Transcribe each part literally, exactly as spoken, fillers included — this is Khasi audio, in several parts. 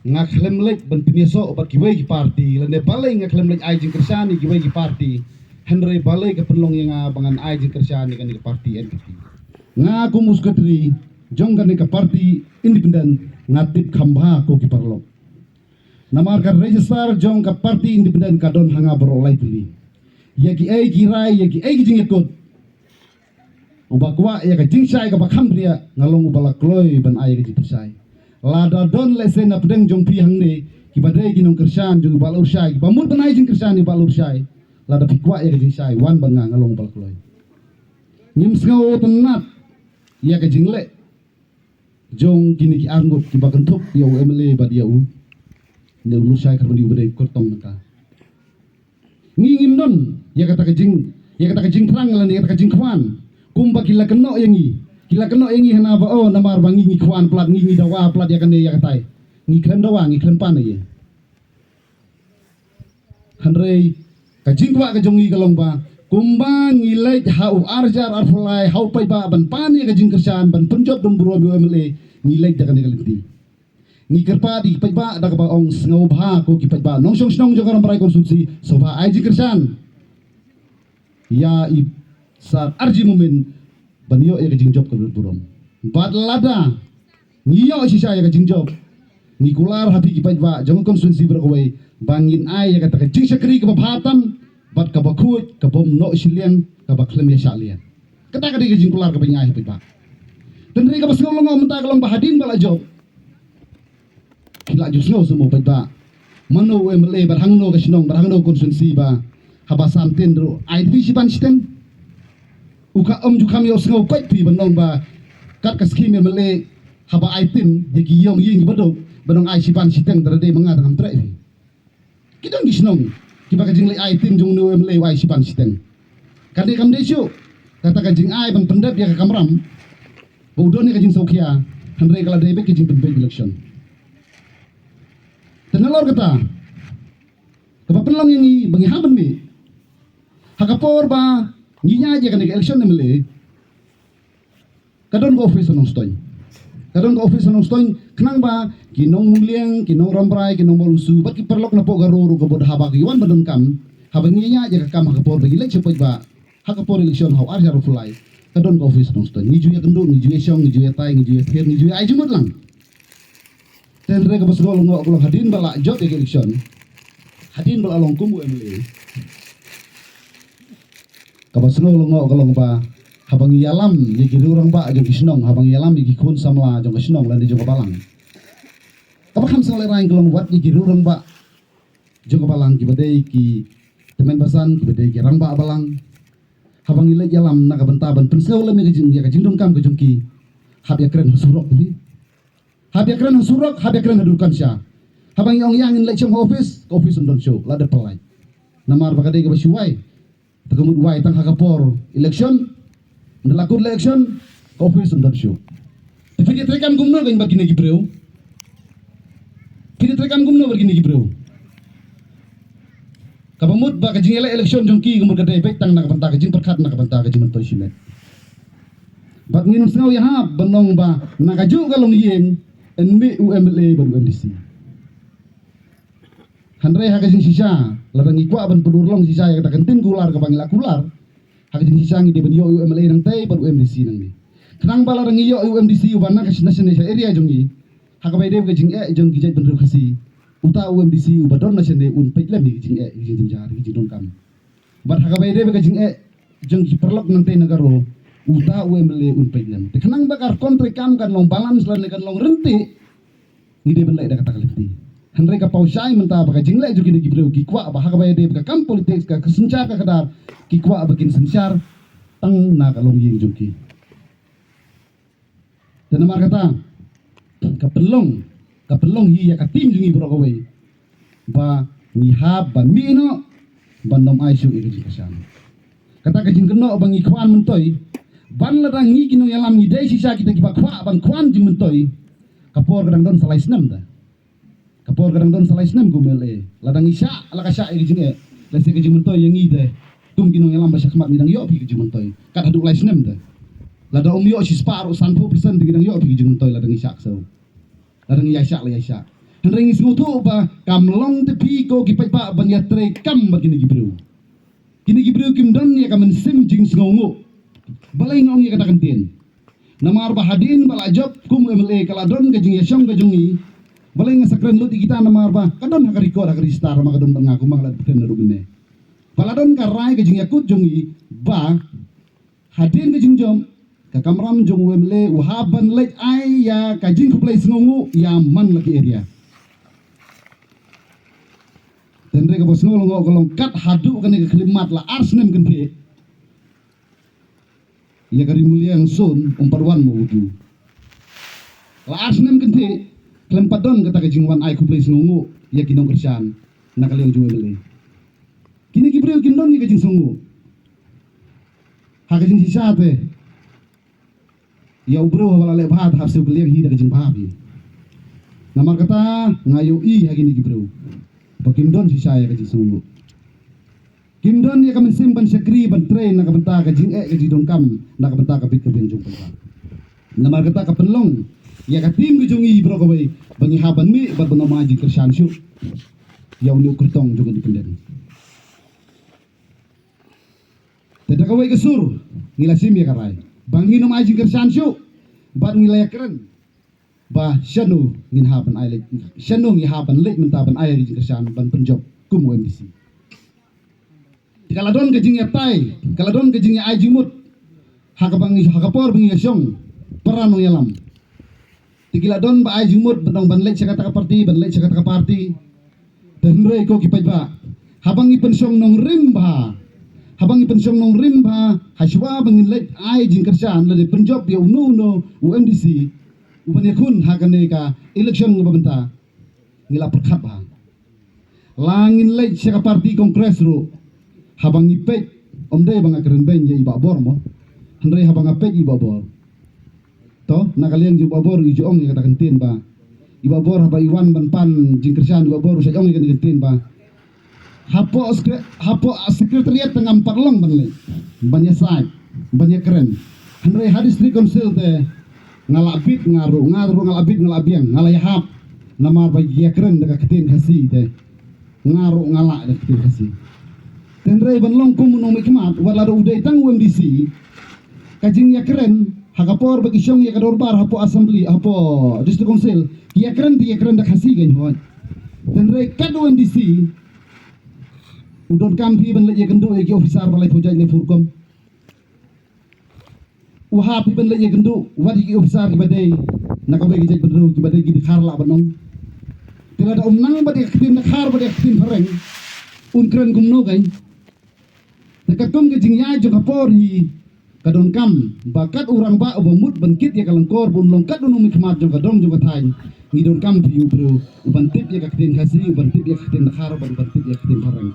Nga khlem leit ban pynïasoh bad kiwei ki parti, lane balei nga khlem leit ai jingkyrshan ïa kiwei ki parti. Hynrei balei ka pynlong ïa nga ba ngan ai jingkyrshan ïa kane ka parti N P P. Nga kum u secretary jong kane ka parti independent, nga tip kham bha ko ki paralok. Namar ka register jong ka parti independent ka don ha nga baroh lai tylli. Ïa kiei ki rai, ïa kiei ki jingïakut, uba kwah ïa ka jingshai kaba kham bniah, nga long uba la kloi ban ai ïa ka jingpynshai. Lada don lehse na pdeng jong phi hangne kiba dei ki nongkyrshan jong u Bah Lurshai, kiba mut ban ai jingkyrshan ïa u Bah Lurshai, lada phi kwah ïa ka jingshai, wan bad nga, nga long uba la kloi. Ngim sngew tynnat ïa ka jingleh jong kine ki arngut kiba kynthup ïa u M L A bad ïa u, ne u Lurshai Kharbandi uba dei kyrtong mynta. Ngi ngim don ïa kata ka jing, ïa kata ka jingthrang lane ïa kata ka jingkhwan kumba ki la kynnoh ïa ngi. Ki la kynnoh ïa ngi hana ba, oh, namar ba ngi ngi khwan palat, ngi ngi dawa palat ïa kane ïa katai. Ngi khlem dawa, ngi khlem pan ïa. Hynrei ka jingkwah ka jong ngi ka long ba kumba ngi leit ha u arhajar arphew lai ha u paidbah ban pan ïa ka jingkyrshan, ban pynjop dum burom ïa u M L A, ngi leit da kane ka lynti. Ngi kyrpad ïa ki paidbah da kaba ong sngewbha ko ki paidbah nongshong shnong jong ka Rambrai constituency, sngewbha ai jingkyrshan ïa i Sir R G Momin ban ïoh ïa ka jingjop kaba burom. Bad lada ngi ïoh shisha ïa ka jingjop, ngi kular ha phi ki paidbah jong ka constituency baroh kawei ba ngin ai ïa kata ka jingshakri kaba bha tam bad kaba khuid, kabym noh shiliang, kaba khlem ïashah liang. Kata ka dei ka jingkular kaba ngi ai ha paidbah. Hynrei kaba sngew lyngngoh mynta ka long ba hadien ba la jop, ki la ju sngew sngewbha paidbah. Mano u M L A bad hangno ka shnong bad hangno ka constituency ba haba sam tin ruh ai phi shiban shiteng. U ka ym ju kham ïohsngew koit phi ban ong ba kat ka skim M L A haba ai tin ïa ki ïong ïing kiba duk ban ong ai shiban shiteng, te dei ma nga te ngam treh phi. Ki don ki shnong kiba ka jingleit ai tin jong une u M L A u ai shiban shiteng. Ka dei kam dei shuh kata ka jingai ban pyndep ïa ka kamram ba u don ïa ka jingsngewkhia, hynrei ka la dei beit ka jingpynbeit election. Te nalor kata kaba pynlong ïa ngi ba ngi hap ban mih ha ka por ba ngi ïaid ïa kane ka election M L A. Ka don ka office ha Nongstoiñ. Ka don ka office ha Nongstoiñ khnang ba ki nongmulliang, ki nongrambrai, ki nongmawlungsu bad ki paralok na poh Garo ruh ka bud haba ki wan ba donkam, haba ngi ïaid ïa ka kam ha ka por ba ngi leit sha paidbah ha ka por election ha u arhajar arphew lai. Ka don ka office ha Nongstoiñ. Ngi ju ïakynduh, ngi ju ïashong, ngi ju ïatai, ngi ju ïapher, ngi ju ïa ai jingmut lang. Te hynrei kaba sngew lyngngoh ka long hadien ba la jop ïa ka election, hadien ba la long kum u M L A, kaba sngew lyngngoh ka long ba haba ngi ïalam ïa ki riew rangbah jong ki shnong, haba ngi ïalam ïa ki khun samla jong ka shnong lane jong ka balang, kaba kham sngewlehrain ka long wat ïa ki riew rangbah jong ka balang kiba dei ki tymmen basan, kiba dei ki rangbah balang. Haba ngi leit ïalam na ka bynta ban pynsngew lem ïa ka jing, ïa ka jingdonkam ka jong ki, hap ïakren ha surok phi. Hap ïakren ha surok, hap ïakren ha dur kan sha. Haba ngi ong ïa ngin leit shong ha office, ka office ym don shuh, la dep pynlait. Namar ba ka dei kaba shu wai. Te ka mut wai tang ha ka por election, ynda la kut election, ka office ym don shuh. Te phi dei treikam kumno kein bad kine ki briew? Phi dei treikam kumno bad kine ki briew? Kaba mut ba ka jingïaleh election jong ki ka mut ka dei beit tang na ka bynta ka jingpyrkhat, na ka bynta ka jingmyntoi shimet. Bad ngin ym sngew ïahap ban ong ba na kajuh ka longïing yn mih u M L A bad u M D C. Hynrei ha ka jingshisha, lada ngi kwah ban pynurlong shisha ïa kata ka ktien kular kaba ngi la kular, ha ka jingshisha ngi dei ban ïoh u M L A nangtei bad u M D C nangne. Khnang ba lada ngi ïoh u M D C uba na ka shna shane sha area jong ngi, ha kaba ïadei bad ka jingeh jong ki jaitbynriew Khasi, uta u M D C uba don na shane un peit lem ïa ki jingeh, ïa ki jingjynjar, ïa ki jingdonkam. Bad ha kaba ïadei bad ka jingeh jong ki paralok nangtei na Garo, uta u M L A un peit lem. Te khnang ba ka rukom treikam kan long balance lane kan long ryntih, ngi dei ban leh da kata ka lynti. Hynrei ka paw shai mynta ba ka jingleh jong kine ki briew ki kwah ba ha kaba ïadei bad ka kam politics, ka, ka synshar ka khadar, ki kwah ba kin synshar tang na ka longïing jong ki. Te namar kata ka pynlong, ka pynlong hi ïa ka team jong ngi baroh kawei ba ngi hap ban mih noh ban ym ai shuh ïa ka jingkyrshan. Kata ka jingkynnoh ba ngi khwan myntoi, ban lada ngi ki nongïalam ngi dei shisha kita kiba kwah ban khwan jingmyntoi, ka por ka dang don sa lai snem te. Ka por ka dang don sa lai snem kum M L A. Lada ngi shah, la ka shah ïa ka jingeh, lehse ka jingmyntoi ïa ngi te, kum ki nongïalam ba shakhmat ngi dang ïoh phi ka jingmyntoi kat haduh lai snem te. Lada ym ïoh shispah ruh, sanphew percent te ngi dang ïoh phi ka jingmyntoi lada ngi shah ksew. Lada ngi ïaishah la ïaishah. Hynrei ngi sngewthuh ba kam long te phi ko ki paidbah ban ïatrei kam bad kine ki briew. Kine ki briew kim don ïa ka mynsiem jingsngewnguh. Balei nga ong ïa kata ka ktien? Namar ba hadien ba la jop kum u M L A ka la don ka jingïashong ka jong ngi. Balei nga sa kren lut ïa kita? Namar ba ka don ha ka record, ha ka register, ma ka don bad nga kumba nga la kren naduh mynne. Ba la don ka rai, ka jingïakut jong ngi ba hadien ka jingjop, ka kamram jong u M L A u hap ban leit ai ïa ka jingkhublei sngewnguh ïa man la ki area. Te hynrei kaba sngewlyngngoh ka long kat haduh kane ka khyllipmat la ar snem kynthih, ïa ka Ri Muliang Sun ym pat wan mo u Gu. La ar snem kynthih khlem pat don kata ka jingwan ai khublei sngewnguh ïa ki nongkyrshan na ka liang jong u M L A. Kine ki briew kim don ïa ka jingsngewnguh. Ha ka jingshisha te, ïa u briew haba la leh bha te hap siew kylliang hi da ka jingbha hi. Namar kata nga ïohi ha kine ki briew ba kim don shisha ïa ka jingsngewnguh. Kim don ïa ka mynsiem ban shakri ban trei na ka bynta ka jingeh ka jingdonkam, na ka bynta ka bit ka biang jong u paidbah. Namar kata ka pynlong ïa ka team ka jong ngi baroh kawei ba ngi hap ban mih bad ban ym ai jingkyrshan shuh ïa une u kyrtong jong ka independent. Te da kawei ka sur ngi la shim ïa ka rai ba ngin ym ai jingkyrshan shuh bad ngi la ïakren ba shano ngin hap ban ai leit, shano ngi hap ban leit mynta ban ai jingkyrshan ban pynjop kum u M D C. Te ka la don ka jingïatai, ka la don ka jingïa-ai jingmut ha kaba ngi, ha ka por ba ngi ïashong para nongïalam. Te ki la don ba ai jingmut ban ong ban leit sha kata ka parti, ban leit sha kata ka parti. Te hynrei ko ki paidbah, haba ngi pynshong nongrim bha, haba ngi pynshong nongrim bha, hashwa ba ngin leit ai jingkyrshan lane pynjop ïa uno uno u M D C uban ïakhun ha kane ka election kaba mynta, ngi la pyrkhat bha. La ngin leit sha ka parti Congress ruh, haba ngi peit, ym dei ba nga kren beiñ ïa i Bah Bor mo, hynrei haba nga peit i Bah Bor, to na ka liang jong i Bah Bor i ju ong ïa kata ka ktien ba, i Bah Bor haba i wan ban pan jingkyrshan, i Bah Bor u sa ong ïa kata ka ktien ba, hapoh sekre-, hapoh secretariat te ngam pat long ban leit ban ïasaid ban ïakren, hynrei ha District Council te nga la bit, nga ruh, nga ruh nga la bit, nga la biang, nga la ïahap. Namar ba ïakren da ka ktien Khasi te nga ruh nga lah da ka ktien Khasi. Te hynrei ban long kum u nongmihkhmat, wat la da u dei tang u M D C, ka jingïakren ha ka por ba ki shong ïa ka dorbar hapoh Assembly, hapoh District Council, ki ïakren, ki ïakren da Khasi kein hooid. Te hynrei kat u M D C u donkam phi ban leit ïakynduh ïa ki officer ba laiphew jait, laiphew rukom. U hap phi ban leit ïakynduh wat ïa ki officer kiba dei na kawei ka jaitbynriew, kiba dei ki dkhar lah ban ong. Te lada um nang bad ïa ka ktien dkhar bad ïa ka ktien phareng, un kren kumno kein? Te katkum ka jingïaid jong ka por hi, ka donkam ba kat u rangbah uba mut ban kit ïa ka lyngkor, ba un long kat u nongmihkhmat jong ka dong jong ka thaiñ, ngi donkam phi u briew uban tip ïa ka ktien Khasi, uban tip ïa ka ktien dkhar, uban, uban tip ïa ka ktien phareng.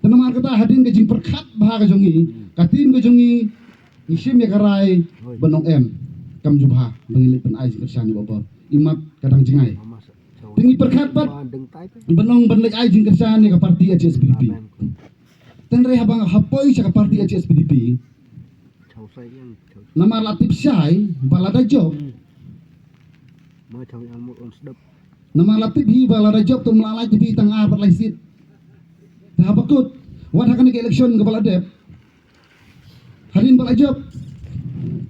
Te namar kata hadien ka jingpyrkhat bha ka jong ngi, ka team ka jong ngi, ngi shim ïa ka rai ban ong em, kam ju bha ba ngin leit ban ai jingkyrshan ïa u Bah Bor. Imat ka dang jngai. Te ngi pyrkhat pat ban ong ban leit ai jingkyrshan ïa ka parti H S P D P. Te hynrei haba nga hap poi sha ka parti H S P D P, namar la tip shai ba lada jop, namar la tip hi ba lada jop te ym lah lait te phi tang ar bad lai seat. Te haba kut, wat ha kane ka election kaba la dep, hadien ba la jop,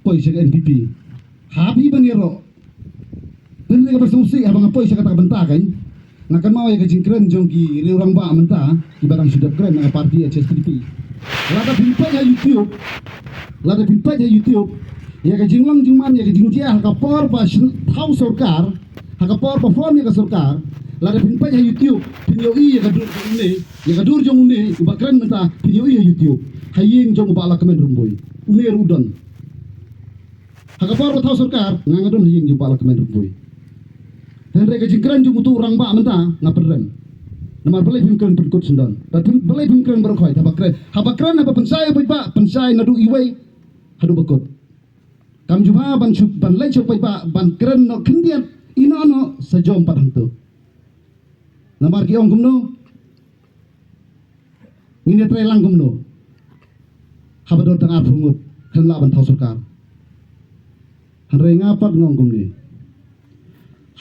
poi sha ka N P P, hap hi ban ïaroh. Te hynrei kaba sngewsih, haba nga poi sha kata ka bynta kein, nga kynmaw ïa ka jingkren jong ki riew rangbah mynta kiba dang shu dep kren na ka parti H S P D P. Lada phin peit ha YouTube, lada phin peit ha YouTube ïa ka jinglong jingman, ïa ka jingjia ha ka por ba shu thaw sorkar, ha ka por ba form ïa ka sorkar, lada phin peit ha YouTube phin ïohi ïa ka dur jong une, ïa ka dur jong une uba kren mynta, phin ïohi ha YouTube, ha ïing jong u Bah Lahkmen Rymbui. Une ruh u don. Ha ka por ba thaw sorkar nga, nga don ha ïing jong u Bah Lahkmen Rymbui. Te hynrei ka jingkren jong uto u rangbah mynta nga pynrem. Namar balei phim kren pynkut syndon? Balei phim kren baroh khoit? Haba kren, haba kren, haba pynshai u paidbah, pynshai naduh iwei haduh ba kut. Kam ju bha ban shu, ban leit sha u paidbah ban kren noh khyndiat ïa noh noh sa jom pat hangto. Namar ki ong kumno, ngin ïa trei lang kumno haba don tang arphew ngut khlem lah ban thaw sorkar? Hynrei nga pat nga ong kumne,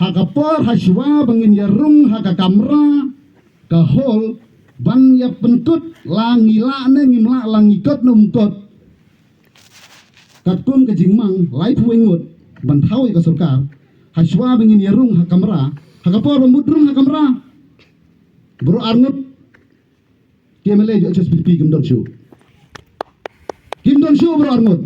Ha ka por ha shuwa ba ngin ïa rung ha ka kamra, ka hall, ban ïa pynkut la ngi lah ne ngim lah, la ngi kot ne um kot. Katkum ka jingmang laiphew ngut ban thaw ïa ka sorkar, ha shuwa ba ngin ïa rung ha kamra, ha ka por ba mut rung ha kamra, baroh arngut ki M L A jong H S P D P kim don shuh. Kim don shuh baroh arngut.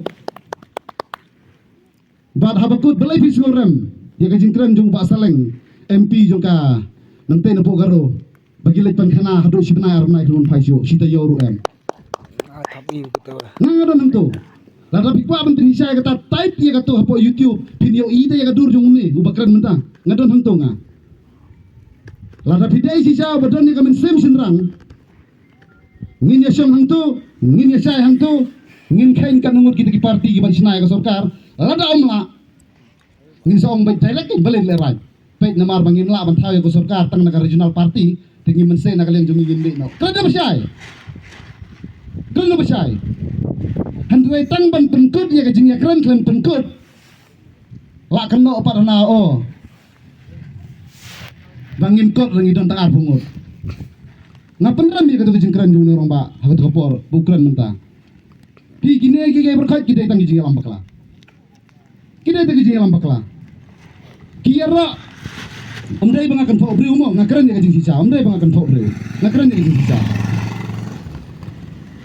Bad haba kut balei phi sngewrem ïa ka jingkren jong u Bah Saleng, M P jong ka nangtei na Pokgaro, ba ki leit pynkhana haduh shi bnai ar bnai ki lum phai shuh, shi taïew ruh em. Nga nga don hangto. Lada phi kwah ban pyni shai kata, type ïa kato hapoh YouTube, phin ïohi da ïa ka dur jong une uba kren mynta. Nga don hangto nga. Lada phi dei shisha uba don ïa ka mynsiem shynrang, ngin ïa shong hangto, ngin ïa shai hangto, ngin kheiñ katno ngut kita ki parti kiban shna ïa ka sorkar. Lada ym lah, ngin sa ong beit direct, balei lehrain. Peit, namar ba ngim lah ban thaw ïa ka sorkar tang na ka regional party, te ngim mynsiem na ka liang jong ngi, ngin leh noh. Kren da ba shai. Kren da ba shai. Hynrei tang ban pynkut ïa ka jingïakren khlem pynkut. Lah kynnoh pat hana o ba ngim kot, la ngi don tang arphew ngut. Nga pynrem ïa kato ka jingkren jong une u rangbah ha kato ka por ba u kren mynta. Ki kine ki, ki baroh ki dei tang ki jingïalam bakla. Ki dei tang ki jingïalam bakla. Ki ïaroh. Ym dei ba nga kynphoh briew mo, nga kren ïa ka jingshisha. Ym dei ba nga kynphoh briew, nga kren ïa ka jingshisha.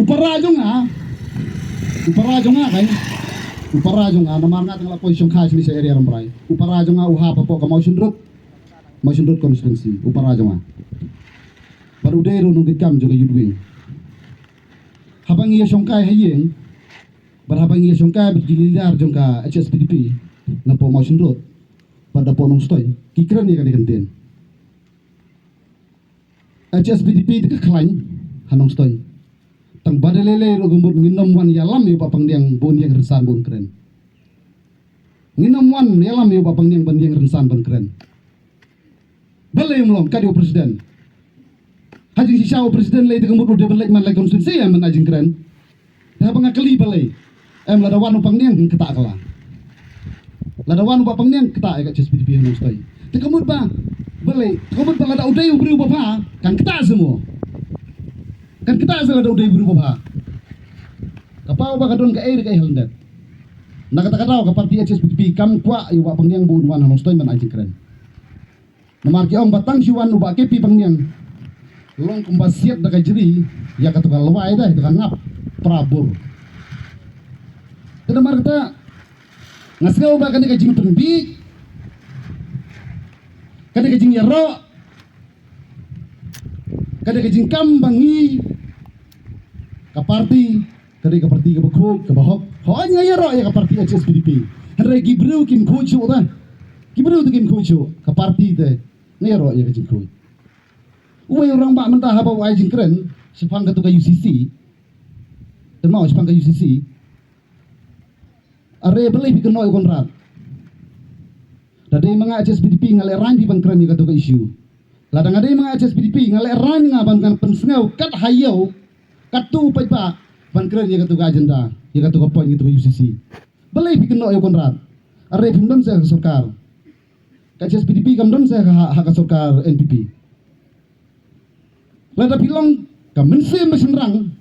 U para jong nga, u para jong nga kai, u para jong nga, namar nga tang la poi shongkha shane sha area Rambrai. U para jong nga u hap hapoh ka Mawshynrut, Mawshynrut constituency, u para jong nga. Bad u dei ruh u nongkitkam jong ka Youth Wing. Haba ngi ïa shongkai ha ïing, bad haba ngi ïa shongkai bad ki leader jong ka H S P D P napoh Mawshynrut bad napoh Nongstoiñ, ki kren ïa kane ka ktien. H S P D P te ka khlaiñ ha Nongstoiñ. Tang ba dei lei lei ruh ka mut ngin ym wan ïalam ïa u Bah Pangdiang ba un ïeng rynsan ba un kren. Ngin ym wan ïalam ïa u Bah Pangdiang ban ïeng rynsan ban kren. Balei ym long, ka dei u president. Ha jingshisha u president lei te ka mut u dei ban leit man la constituency em ban ai jingkren. Te haba nga kylli balei, em, lada wan u Pangdiang ktah ka la. Lada wan u Bah Pangdiang ktah ïa ka H S P D P ha Nongstoiñ. Te ka mut ba balei, te ka mut ba lada u dei u briew ba bha kan ktah se mo. Kan ktah se lada u dei u briew ba bha. Ka paw ba ka don kaei re kaei ha lyndet. Na kata ka daw ka party H S P D P kam kwah ïa u Bah Pangdiang ba un wan ha Nongstoiñ ban ai jingkren. Namar ki ong ba tang shu wan u Bah K P Pangdiang, long kumba siat da ka jri ïa kato ka lwai, da kato ka ngap pra bor. Te namar kata nga sngew ba kane ka jingpynbiej, kane ka jingïaroh, kane ka jingkam ba ngi ka party ka dei ka party kaba khuid, kaba hok. Hooid, nga ïaroh ïa ka party H S P D P. Hynrei ki briew kim khuid shuh te. Ki briew te kim khuid shuh. Ka party te nga ïaroh ïa ka jingkhuid. Uwei u rangbah mynta haba u ai jingkren shaphang kato ka U C C. Te mo shaphang ka U C C. Are balei phi kynnoh ïa u Conrad? Da dei ma nga H S P D P nga lehraiñ phi ban kren ïa kato ka issue. Lada nga dei ma nga H S P D P nga lehraiñ nga ban kan pynsngew kat ha ïew, kat tu u paidbah ban kren ïa kato ka agenda, ïa kato ka point, ïa kato ka U C C. Balei phi kynnoh ïa u Conrad? Are phim don seh ha ka sorkar. Ka H S P D P kam don seh ha, ha ka sorkar N P P. Lada phi long ka mynsiem ba shynrang,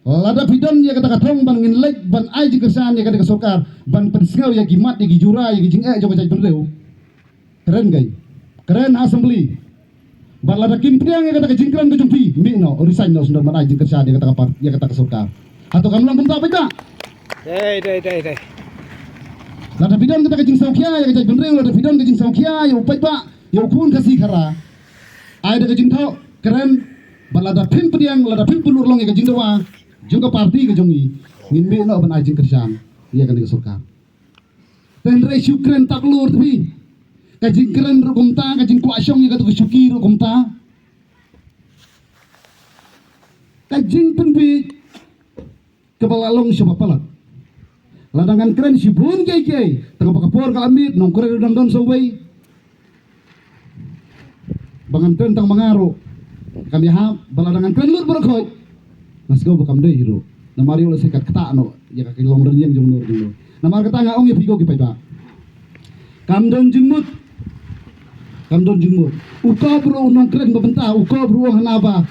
lada phi don ïa kata ka thong ban ngin leit ban ai jingkyrshan ïa kata ka sorkar, ban pynsngew ïa ki mat, ïa ki jura, ïa ki jingeh jong ka jaitbynriew, kren kai, kren ha assembly. Bad lada kim pdiang ïa kata ka jingkren ka jong phi, mih noh, resign noh shuh ban ai jingkyrshan ïa kata ka par-, ïa kata ka sorkar. Hato kam long kumta paidbah? Dei, dei, dei, dei. Lada phi don kata ka jingsngewkhia ïa ka jaitbynriew, lada phi don ka jingsngewkhia ïa u paidbah, ïa u khun Khasi Khara, ai da ka jingthoh, kren. Bad lada phim pdiang, lada phim pynlut long ïa ka jingdawa jong ka party ka jong ngi, ngin mih noh ban ai jingkyrshan ïa kane ka sorkar. Te hynrei shu kren tap lur te phi. Ka jingkren ruh kumta, ka jingkwah shong ïa kato ka shuki ruh kumta. Ka jingpynbiej kaba la long sha ba palat. Lada ngan kren shibun kiei kiei, tang ba ka por ka la miet, nongkren ruh dang don sa uwei. Ba ngan kren tang ma nga ruh kam ïahap, ba lada ngan kren lut baroh khoit, nga sngew ba kam dei hi ruh. Namar ïoh lehse kat ktah noh ïa ka ki long rynïeng jong no jong no. Namar kata nga ong ïa phi ko ki paidbah, kam don jingmut Kam don jingmut. U kop ruh u nongkren ba mynta, u kop ruh u ong hana ba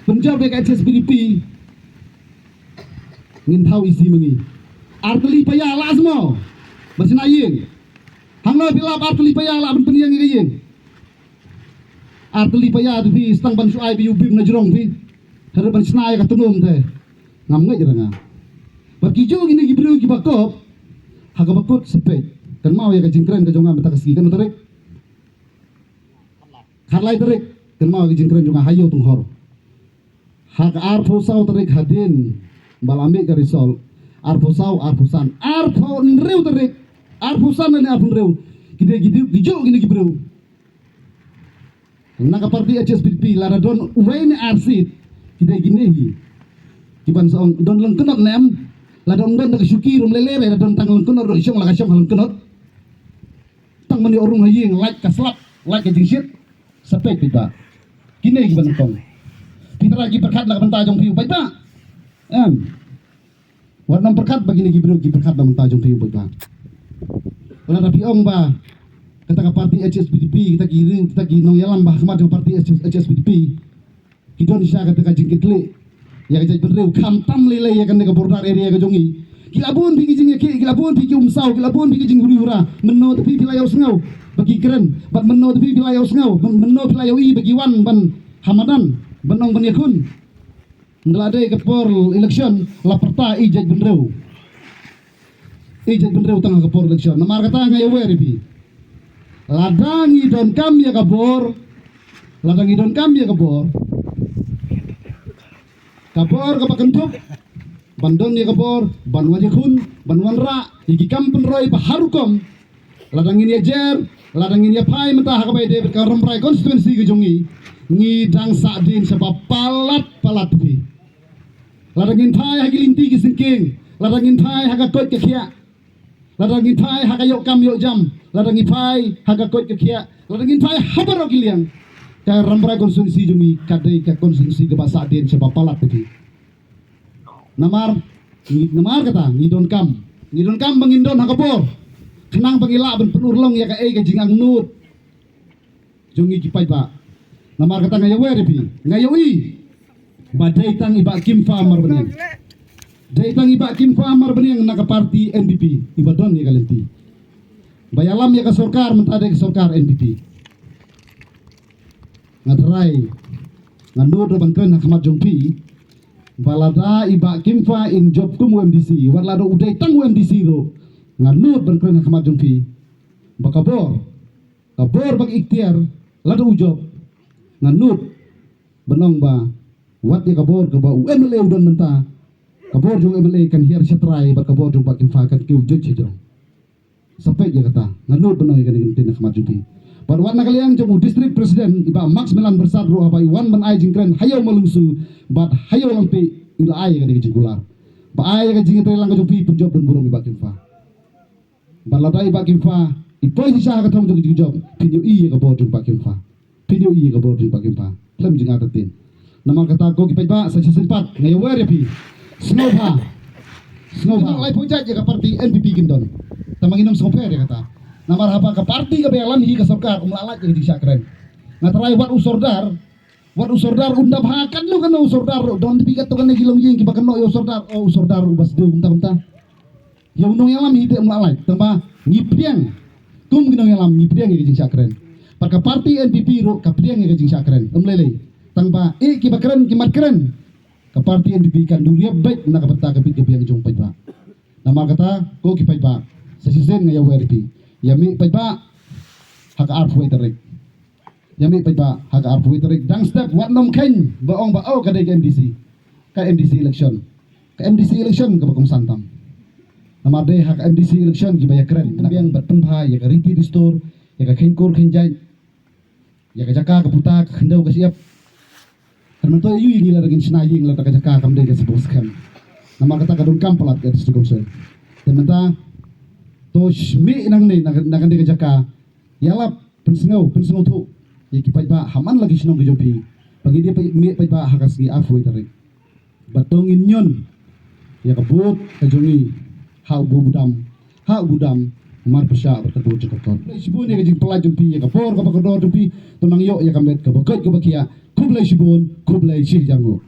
pynjop ïa ka H S P D P. Ngin thaw isi ma ngi. Ar tylli paia lah sma. Ba shna ïing. Hangno phi lap ar tylli paia lah ban pynïeng ïa ka ïing. Ar tylli paia te phi stang ban shu ai ba ïa u bim na jrong phi. Hynrei ban shna ïa ka tnum te. Ngam ngeit ra nga. Bad ki ju kine ki briew kiba kop. Ha kaba kut sepet. Kynmaw ïa ka jingkren ka jong nga mynta ka sngi katno tarik. Khatlai tarik, kynmaw ka jingkren jong nga ha Ïew Tunghor. Ha ka arphew saw tarik hadien ba la mih ka result. Arphew saw, arphew san, arphew hynriew tarik, arphew san lane arphew hynriew. Ki dei ki dei ki ju kine ki briew. Na ka party H S P D P lada don uwei ne ar seat, ki dei kine hi. Ki ban sa ong don lyngknot ne em. Lada ym don da ka shuki ruh ym lei lei re, lada don tang lyngknot ruh shong la ka shong ha lyngknot. Tang ban ïoh rung ha ïing, lait ka slap, lait ka jingshit. Sa peit paidbah. Kine kiba nyngkong. Phi trai ki pyrkhat na ka bynta jong phi u paidbah. Em. Wat nym pyrkhat ba kine ki briew ki pyrkhat na ka bynta jong phi u paidbah. Lada phi ong ba kata ka party H S P D P, kita ki riew, kita ki nongïalam ba ha khmat jong party H S, H S P D P. Ki don sha kata ka jingkitkhlieh ïa ka jaitbynriew, khamtam lei lei ïa kane ka border area ka jong ngi. Ki la bun phi ki jingïakhih, ki la bun phi ki umsaw, ki la bun phi ki jinghuri hura. Mynno te phi phi la ïohsngew ba ki kren, bad mynno te phi phi la ïohsngew, mynno phi la ïohi ba ki wan ban ha madan ban ong ban ïakhun. Ynda la dei ka por election la pyrta i jaitbynriew. I jaitbynriew tang ha ka por election. Namar kata nga ïawer ïa phi. Lada ngi donkam ïa ka bor, lada ngi donkam ïa ka bor, ka bor kaba kynthup ban don ïa ka bor ban wan ïakhun, ban wanrah ïa ki kam pynroi ba har rukom. Lada ngin ïajer, lada ngin ïaphai mynta ha kaba ïadei bad ka Rambrai constituency ka jong ngi, ngi dang sahdien shaba palat palat phi. Lada ngin phai ha ki lynti ki syngkien, lada ngin phai ha ka koit ka khiah, lada ngin phai ha ka ïoh kam ïoh jam, lada ngin phai ha ka koit ka khiah, lada ngin phai ha baroh ki liang, ka Rambrai constituency jong ngi ka dei ka constituency kaba sahdien shaba palat phi. Namar, namar kata ngi donkam, ngi donkam ba ngin don ha ka bor khnang ba ngi lah ban pynurlong ïa kaei ka jingangnud jong ngi ki paidbah. Namar kata nga ïawer ïa phi, nga ïohi ba dei tang i Bah Kimfa Marbaniang, dei tang i Bah Kimfa Marbaniang na ka party N P P iba don ïa ka lynti ba ïalam ïa ka sorkar mynta dei ka sorkar N P P. Nga trai, nga nud ruh ban kren ha khmat jong phi ba lada i Bah Kimfa in jop kum u M D C, wat lada u dei tang u M D C ruh, nga nud ban kren ha khmat jong phi ba ka bor, ka bor bad iktiar lada u jop, nga nud ban ong ba wat ïa ka bor kaba u M L A u don mynta, ka bor jong u M L A kan hiar shatrai bad ka bor jong Bah Kimfa kan kiew juit shajrong. Sa peit ïa kata, nga nud ban ong ïa kane ka ktien na khmat jong phi. Bad wat na ka liang jong u District President i Bah Max Melan Byrsat ruh haba i wan ban ai jingkren ha Ïew Mawlyngsu bad ha Ïew Langpih, i la ai ïa kane ka jingkular ba ai ïa ka jingïatreilang ka jong phi pynjop don burom i Bah Kimfa. Bad lada i Bah Kimfa i poi shisha ha ka thong jong ka jingjop, phin ïohi ïa ka bor jong Bah Kimfa. Phin ïohi ïa ka bor jong Bah Kimfa khlem jngai ta tin. Namar kata ko ki paidbah, sa shisien pat nga ïawer ïa phi. Sngewbha, sngewbha, laiphew jait ïa ka party N P P kin don. Tangba ngin ym sngewpher ïa kata. Namar haba ka party kaba ïalam hi ka sorkar um lah lait ïa ka jingshah kren. Nga trai wat u sordar, wat u sordar un da bha katno katno u sordar ruh, don phi katto katne ki longïing kiba kynnoh ïa u sordar, oh u sordar uba sdang kumta kumta. Ïa u nongïalam hi te um lah lait, tangba ngi pdiang. Kum ki nongïalam ngi pdiang ïa ka jingshah kren. Bad ka party N P P ruh ka pdiang ïa ka jingshah kren. Ym lei lei. Tangba eh kiba kren ki mat kren. Ka party N P P kan duriap beit na ka bynta ka bit ka biang jong paidbah. Namar kata ko ki paidbah, sa shisien nga ïawer ïa phi. Ïa mih paidbah ha ka arphew wei tarik. Ïa mih paidbah ha ka arphew wei tarik, dang step, wat nym kheiñ ba ong ba oh ka dei ka M D C. Ka M D C election, ka M D C election kaba kongsan tam. Namar dei ha ka M D C election kiba ïakren, biang bad pynbha ïa ka riti dustur, ïa ka kheiñ kur kheiñ jait, ïa ka jaka ka puta, ka khyndew ka shyiap. Kan mynta ïa ngi lada ngin shna ïing lada ka jaka kam dei ka sbun skhem. Namar kata ka donkam palat ka District Council. Te mynta to shmih nangne na ka, na kane ka jaka. Ïalap, pynsngew, pynsngewthuh ïa ki paidbah ha man la ki shnong ki jong phi ba ngin ïa peit, mih paidbah ha ka sngi arphew wei tarik. Bad to ngin ñion ïa ka vote ka jong ngi ha u budam, ha u budam. Mar pyrshah bad ka dur jong ka kot. Khublei shibun ïa ka jingpyllait jong phi, ïa ka por kaba kordor jong phi. To nang ïoh ïa ka met kaba koit kaba khiah. Khublei shibun, khublei shihajar nguh.